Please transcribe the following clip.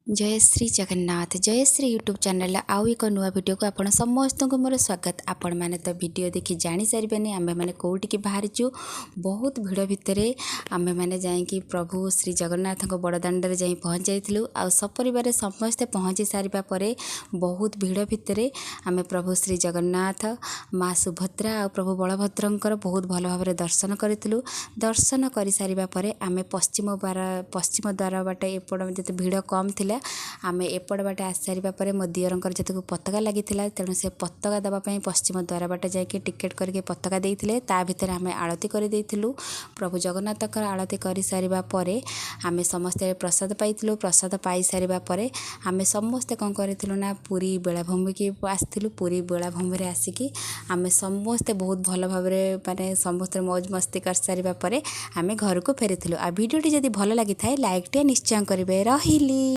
ଜୟ Shri Jagannath. Jayashree YouTube ଚ୍ୟାନେଲ୍ର ଆଉ ଏକ ନୂଆ ଭିଡ଼ିଓକୁ ଆପଣ ସମସ୍ତଙ୍କୁ ମୋର ସ୍ୱାଗତ। ଆପଣମାନେ ତ ଭିଡ଼ିଓ ଦେଖି ଜାଣିସାରିବେନି ଆମ୍ଭେମାନେ କେଉଁଠିକି ବାହାରିଛୁ। ବହୁତ ଭିଡ଼ ଭିତରେ ଆମ୍ଭେମାନେ ଯାଇକି ପ୍ରଭୁ ଶ୍ରୀ ଜଗନ୍ନାଥଙ୍କ ବଡ଼ଦାଣ୍ଡରେ ଯାଇ ପହଞ୍ଚି ଯାଇଥିଲୁ। ଆଉ ସପରିବାରେ ସମସ୍ତେ ପହଞ୍ଚି ସାରିବା ପରେ ବହୁତ ଭିଡ଼ ଭିତରେ ଆମେ ପ୍ରଭୁ ଶ୍ରୀ ଜଗନ୍ନାଥ, ମା ସୁଭଦ୍ରା ଆଉ ପ୍ରଭୁ ବଳଭଦ୍ରଙ୍କର ବହୁତ ଭଲ ଭାବରେ ଦର୍ଶନ କରିଥିଲୁ। ଦର୍ଶନ କରିସାରିବା ପରେ ଆମେ ପଶ୍ଚିମ ଦ୍ୱାର ବାଟେ, ଏପଟ ଯେତେ ଭିଡ଼ କମ୍ ଥିଲା, ଆମେ ଏପଟ ବାଟେ ଆସିସାରିବା ପରେ ମୋ ଦିଅରଙ୍କର ଯେତେକୁ ପତାକା ଲାଗିଥିଲା, ତେଣୁ ସେ ପତାକା ଦେବା ପାଇଁ ପଶ୍ଚିମ ଦ୍ୱାର ବାଟେ ଯାଇକି ଟିକେଟ୍ କରିକି ପତାକା ଦେଇଥିଲେ। ତା ଭିତରେ ଆମେ ଆଳତି କରିଦେଇଥିଲୁ। ପ୍ରଭୁ ଜଗନ୍ନାଥଙ୍କର ଆଳତି କରିସାରିବା ପରେ ଆମେ ସମସ୍ତେ ପ୍ରସାଦ ପାଇଥିଲୁ। ପ୍ରସାଦ ପାଇସାରିବା ପରେ ଆମେ ସମସ୍ତେ କ'ଣ କରିଥିଲୁ ନା ପୁରୀ ବେଳାଭୂମିକି ଆସିଥିଲୁ। ପୁରୀ ବେଳାଭୂମିରେ ଆସିକି ଆମେ ସମସ୍ତେ ବହୁତ ଭଲ ଭାବରେ, ମାନେ ସମସ୍ତେ ମୌଜ ମସ୍ତି କରିସାରିବା ପରେ ଆମେ ଘରକୁ ଫେରିଥିଲୁ। ଆଉ ଭିଡ଼ିଓଟି ଯଦି ଭଲ ଲାଗିଥାଏ, ଲାଇକ୍ଟିଏ ନିଶ୍ଚୟ କରିବେ। ରହିଲି।